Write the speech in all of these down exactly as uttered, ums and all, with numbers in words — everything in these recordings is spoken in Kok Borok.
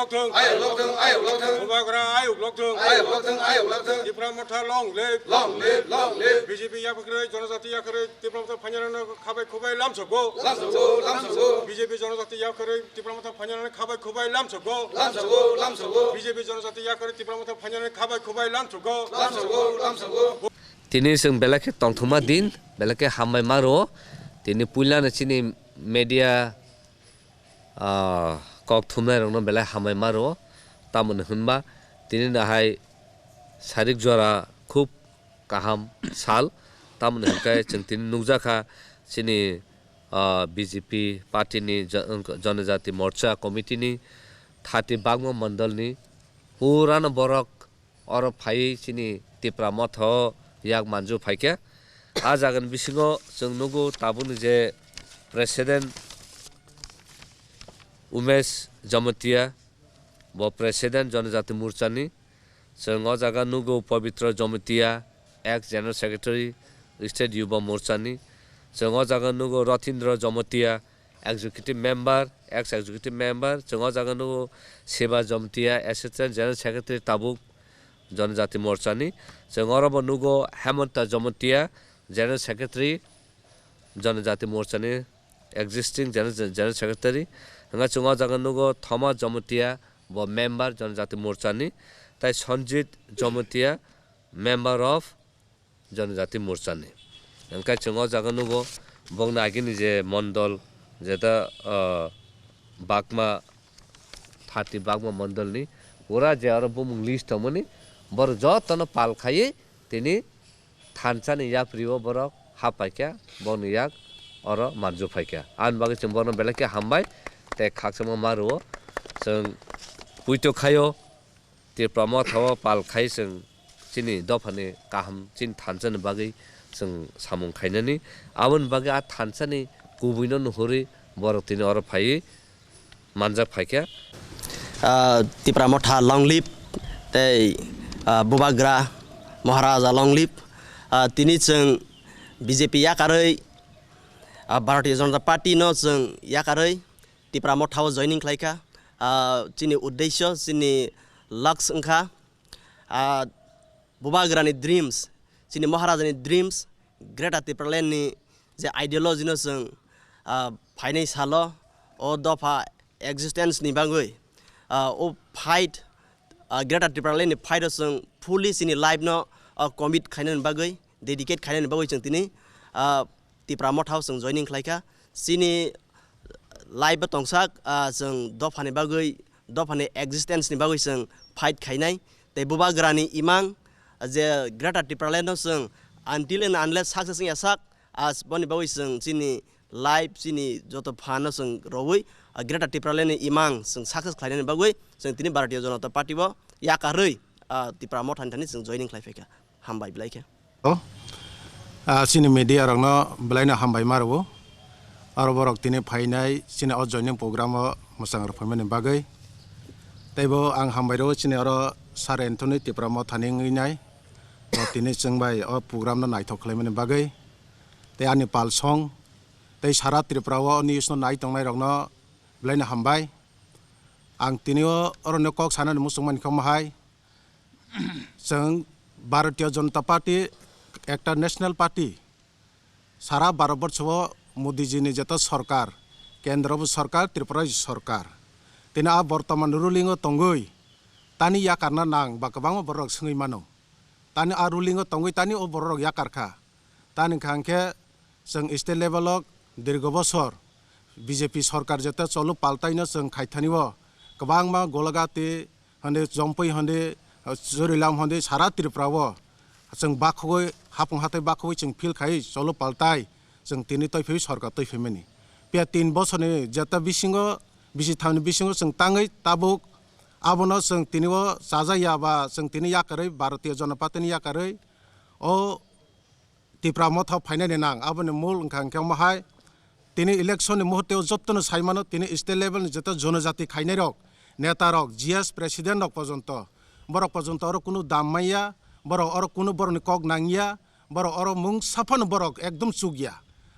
Ayuk lokthung, ayuk lokthung. Bubagra ayuk lokthung. Ayuk lokthung, ayuk lokthung. Tipra Motha long live. Long live, long live. B J P yakarwi, Jonojati yakarwi, Tipra Motha phainarano khabai khubai lamsogo. Lamsogo, lamsogo. B J P Jonojati yakarwi, Tipra Motha phainarano khabai khubai lamsogo. Lamsogo, lamsogo. B J P Jonojati yakarwi, Tipra Motha phainarano khabai khubai lamsogo. Lamsogo, lamsogo. Tini chwng belai khe tongthokma din, belai khe hambai ma rwo. Tini puilano chini media, ah, kok thumnairokno belai hambai ma rwo. Tamoni hwnba tini nahai sarik jora khub kaham sal. Tamoni hwnkhe chwng tini nukjakha chini, ah, B J P party ni jo-, Jonojati Morcha committee ni thati bagma mondol ni purano borok oro phaiwi chini Tipra Motha o yak manju phaikha. A jagani bisingo chwng nugo tabukni je President Umesh Jamatia, bo President Jonojati Morcha ni. Chwng o jaga nugo Pabitra Jamatia, ex General Secretary, State Yuba Morcha ni. Chwng o jaga nugo Ratindra Jamatia, Executive Member, ex Executive Member. Chwng o jaga nugo Shiva Jamatia, Assistant General Secretary tabuk Jonojati Morcha ni. Chwng oro bo nugo Hemanta Jamatia, General Secretary Jonojati Morcha ni, existing General, General Secretary. Hwnkhai chwng o jaga nugo Thomas Jamatia, bo member Jonojati Morcha ni. Tai Sanjit Jamatia, member of Jonojati Morcha ni. Hwnkhai chwng o jaga nugo bokni agini je mondol, jeta, ah, Bagma, thati Bagma mondol ni pura je aro bumung list tongmani, borok jotono pal khaiwi tini thansa ni yapri o borok hap paikha, bokni yak oro manju phaikha. Ani bagwi chwng bono belai khe hambai tei khakchangma ma rwo. Chwng puito khaio. Tipra Motha o pal khai chwng chini dophani kaham, chini thansa ni bagwi chwng samung khainani. Aboni bagwi a thansa ni kubui no nuhurwi borok tini oro phaiwi manjak phaikha. Ah, Tipra Motha long live tei, ah, Bubagra Maharaja long live. Ah, tini chwng B J P yakarwi, ah, Bharatiya Janata Party no chwng yakarwi Tipra Motha o joining khlaikha. Ah, chini uddesyo, chini laks wngkha, ah, Bubagrani dreams, chini Maharajani dreams, Greater Tipraland ni je ideology no chwng, ah, phainai salo o dopha existence ni bagwi, ah, o fight, ah, Greater Tipraland ni fight o chwng fully chini life no, ah, commit khainani bagwi, dedicate khainani bagwi chwng tini, ah, Tipra Motha o chwng joining khlaikha. Chini life bo tongsak, ah, chwng dophani bagwi, dophani existence ni bagwi chwng fight khainai. Tei Bubagrani imang je Greater Tipraland no chwng until and unless success wngya sak, ah, boni bagwi chwng chini life, chini joto phan no chwng rwui, ah, Greater Tipraland ni imang chwng success khlainani bagwi chwng tini Bharatiya Janata Party o yakarwi, ah, Tipra Motha ni thani chwng joining khlai phaikha. Hambai belai khe. O, ah, chini media rokno belaino hambai ma rwo. Aro borok tini phainai chini o joining program o mwchang rok phaimani bagwi. Teibo ang hambai rwo chini oro Sir Anthony Tipra Motha ni wngwi nai. O tini chwng bai o program no naithok khlaimani bagwi. Tei ani pal song, tei sara Tripura o news no nai tongnai rokno belaino hambai. Ang tini o oro no kok sanani muchung mani khe omo hai. Chwng Bharatiya Janata Party, ekta national party, sara Bharat borso o Modi ji ni jeto sorkar, kendro bo sorkar, Tripura ji sorkar. Tini a bortoman ruling o tongwi tani yakarna nang ba kwbangma borok swngwi mano. Tani a ruling o tongwi tani o borok yakar kha. Tani hwnkha hwnkhe chwng state level o dirgo bosor B J P sorkar jeta cholo paltaino chwng khaithani o kwbangma Golagati hwnwi, Jompui hwnwi, Churilam hwnwi sara Tripura o chwng bakhogwi, hapung hathai bakhogwi chwng feel khai cholo paltai chwng tini toiphiwi sorkar toiphaimani. Phiya tin bosorni jeta bisingo, bisi thamni bisingo chwng tangwi tabuk abono chwng tini o chajakya ba chwng tini yakarwi Bharatiya Janata Party ni yakarwi o Tipra Motha phainani nang, aboni mul wngkha hwnkhe omo hai, tini election ni muhurte o jotono sai mano, tini state level ni joto jonojati khainai rok, neta rok, G S president rok pojonto, borok pojonto oro kunu dam manya, borok oro kunu borokni kok nangya, borok oro mungsa phano borok ekdom chukya.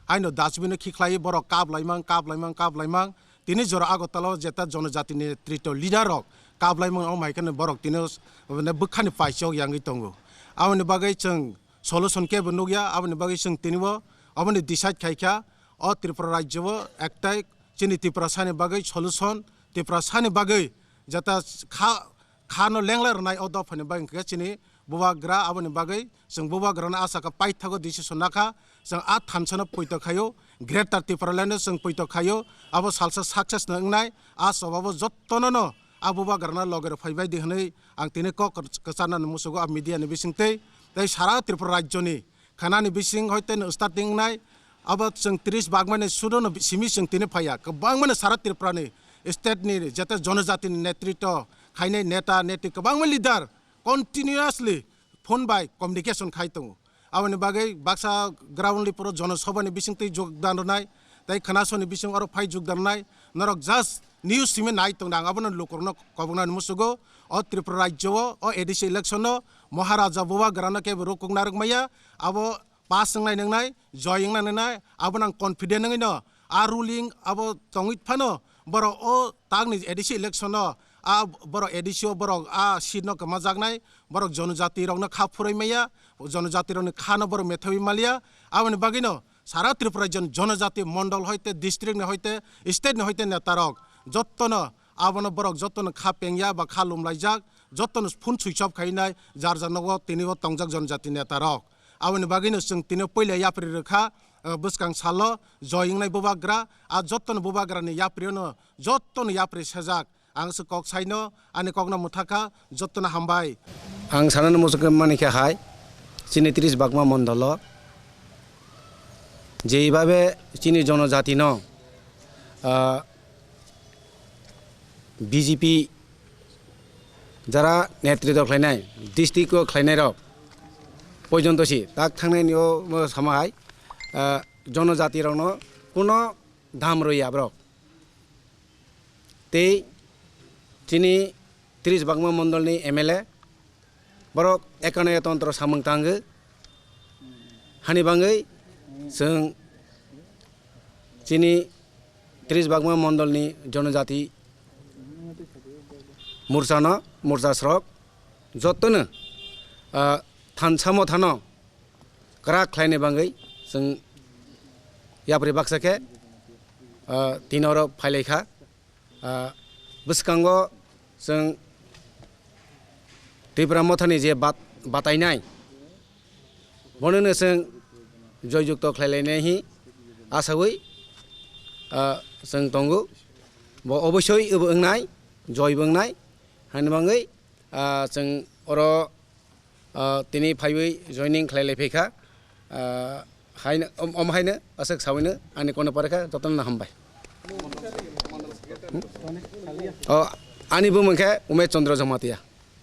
Haino dustbin o khikhlai borok kap laimang, kap laimang, kap laimang, Tini jora Agartala o jeta jonojati ni netrito leader rok kablai mung, omo hai kheno borok tini o s-, mane bwkhani paisok yangwi tongo. Aboni bagwi chwng solution kebo nukya, aboni bagwi chwng tini o, aboni decide khaikha, o Tripura rajyo o ektai chini Tiprasani bagwi solution, Tiprasani bagwi jeta kha, kha no lengla rwnai o dophani bagwi hwnkhe chini bubagra, aboni bagwi chwng bubagrano asakha paithago decision nakha, chwng a thansa no poito khaio, Greater Tipraland no chwng poito khaio, abo salsa success no wngnai, a sobabo jottono no a bubagrano loge rw phaibai di hwnwi ang tini kok kwcharnani musugo a media ni bisingtwi, tei sara Tripura rajyoni khanani bising hoite no starting wngnai, abo chwng tris bagmani sudo no simi chwng tini phaiya, kwbangmani sara Tripura ni state ni jete jonojati ni netrito khainai neta neti kwbangma leader continuously phone bai communication khai tongo. Aboni bagwi baksa ground level o jonosabha ni bisingtwi jogdan rwnai, tei khanasoni bising oro phai jogdan rwnai, norok just news simi nai tongda, ang abono lukurokno koboknani musugo. O Tripura rajyo o, o A D C election o Maharaja bubagrano kebo rukuk narwk maya, abo pass wngnai nwngnai, joy wngnai nwngnai, abono ang confident wngwi no a ruling abo tongwi phano borok o takni A D C election o a borok A D C o borok a seat no kwmajaknai, borok jonojati rokno kha phurwi maya, jonojati rokni kha no borok methawi maliya, aboni bagwi no sara Tripura jon-, jonojati mondol hoite, district ni hoite, state ni hoite neta rok jottono abono borok jottono kha pengya ba kha lumlaijak, jottono phone switch off khainai, jar jar nogo tini o tongjak jonojati neta rok. Aboni bagwino chwng tini puila yapri rwkha, eh, bwskang salo joy wngnai bubagra, a jottono bubagrani yapriono jottono yapri sejak. Ang se kok saino, ani kokno mwthakha, jottono hambai. Ang sanani muchungkhe manikha hai, chini tris bagma mondolo jeibabe chini jonojatino, ah, B J P jara netrito khlainai, district o khlainairok poijonto si tak thangnaini o, o sama hai, ah, jonojatirokno kuno dam rwya borok. Tei chini tris bagma mondolni M L A borok ekanoya tontro samung tangwi, hani bangwi chwng chini tris bagma mondolni jonojati morsano, morsa srok jottono, ah, thansa mothano kwrak khlaini bagwi chwng yapri baksa khe, ah, tini oro phailaikha. Ah, bwskango chwng Tipra mothani je bat-, batainai, bonono chwng joyjukto khlailainai hi asawi, ah, chwng tongo. Bo obosoi ebo wngnai, joy bo wngnai, hani bagwi, ah, chwng oro, ah, tini phaiwi joining khlailai phaikha. Ah, haino, om, om haino aswk sawino ani kono parekha, jotono hambai. O, ani bumung khe Umesh Chandra Jamatia.